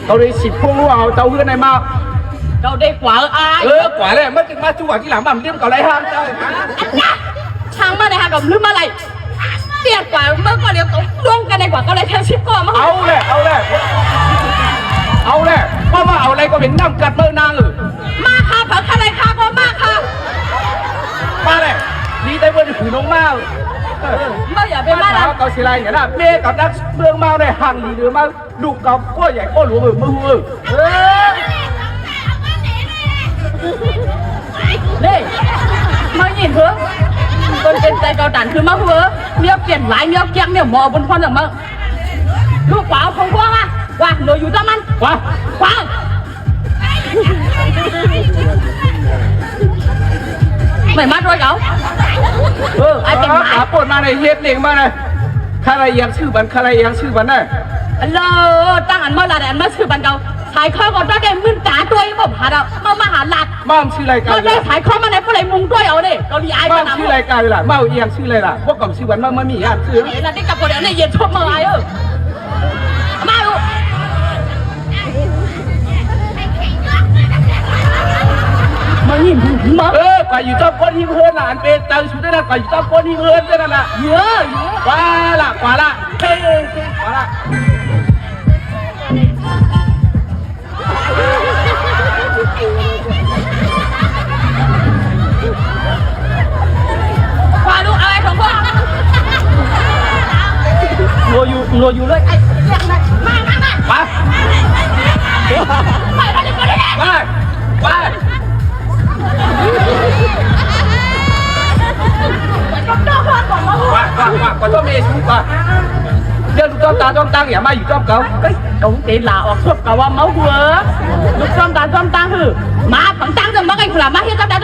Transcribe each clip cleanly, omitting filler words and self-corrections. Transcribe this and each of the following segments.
tao đi xịt phun vào tao hứa này mà Cậu đi quở ai quả này mất mà chú quả cái làm bằng tiêm cậu lấy ham chơi Thằng mà này hàng cầm lưới mà này Tiền quả mới có điều cậu luôn cái này quả cậu lấy theo ship con mà âu này mà âu này có biển nằm cắt mơ nàng rồi Ma khá phở khá này khá có ma khá ba này đi tới bên thử nông ma Bây giờ bên ma là cậu xì lại nhỉ là mê cậu đang bương mau này hàng gì nữa mà đục cậu có vậy có lúa mưa mưa Đây Mới nhìn hướng Con trên tay cậu đàn cứ mắc hứa Nếu tiền lái nếu kẹm nếu mò bún khoan rằng mơ Lúc quả không khoan à Quả nồi dù tâm ăn quả Mày mắt rồi cậu Ai tiền lái à bột mà này hết liền mà này khai này yang sư bắn này Alo Tăng ảnh mơ là để ảnh mất sự bàn cầu Thái khó còn cho đem nguyên cá đuôi bổng hả đâu mà hả lạt mà sư này Mà đây thái khó mà này có lấy mùng đuôi ở đây Cậu đi ai mà nằm sư này cài là mau yang sư này là quốc cổng sư bắn mà mỉ ăn sư Đấy là đi cặp của đứa này nhiệt thuốc mờ ai ơ Mau Mà nhìn mà quả dù cho con hiếm hơn là ăn bê tao xuống đây là quả dù cho con hiếm hơn thế là quá là quả là Qua luôn ai không qua Ngồi dù lên anh mang quá mày ra đi con đi quá quả cho mê xuống quả giờ lúc trong ta nghỉ mai dù trong cậu Cũng tí là ọt suốt cậu máu vừa Lúc trong ta hử Má vẫn tăng rồi mất anh là má hiếp trong ta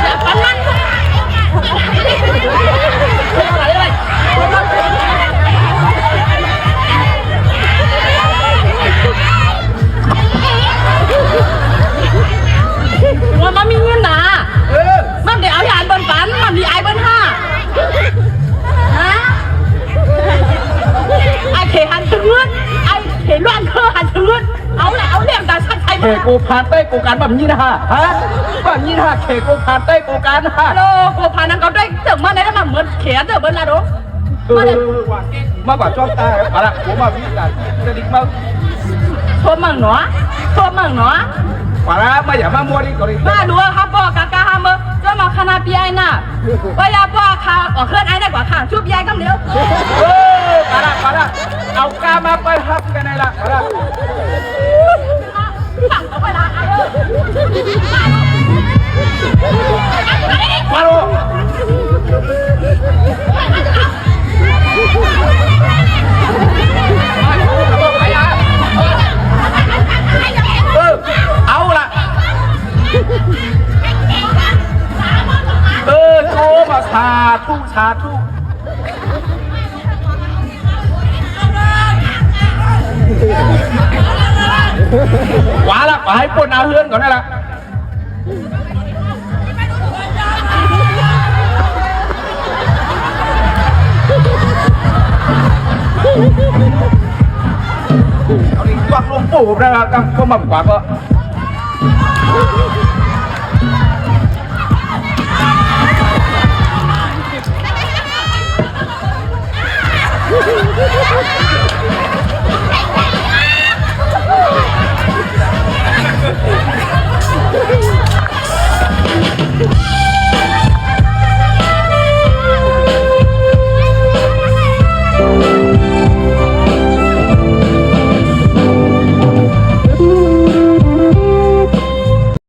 Dạ bắn mắt Mà mình nhiên à Mình để áo hàn bên bắn Mà đi ai bên ha Hả Ai thể hàn thương Ai thể loạn khơ hàn thương Áo là áo liệm ta sẵn thay kể cô phán tay cô cán bẩm nhìn hả bẩm nhìn hả kể cô phán tay cô cán hả Alo cô phán năng có đây Tưởng mà đấy là mà mượn khé rồi bên là đúng mà quả cho ta quả là cô mà biết là gia đình mong Thôm bằng nó quả là mà giả mà mua đi có đi Mà đùa hả bò cả hà mơ Cho mà khả năng bia ai nà Bây giờ bò khả ở khơn ai này quả khả chút bia ai không nếu quả là ao ca mà phải hấp cái này là quả là Chẳng có phải là ai ơi quả luôn áo là cô mà xà thu quả là quả hay quần áo hơn còn đây làเอาดิวักลงปูได้ละกันก็มาขวาก็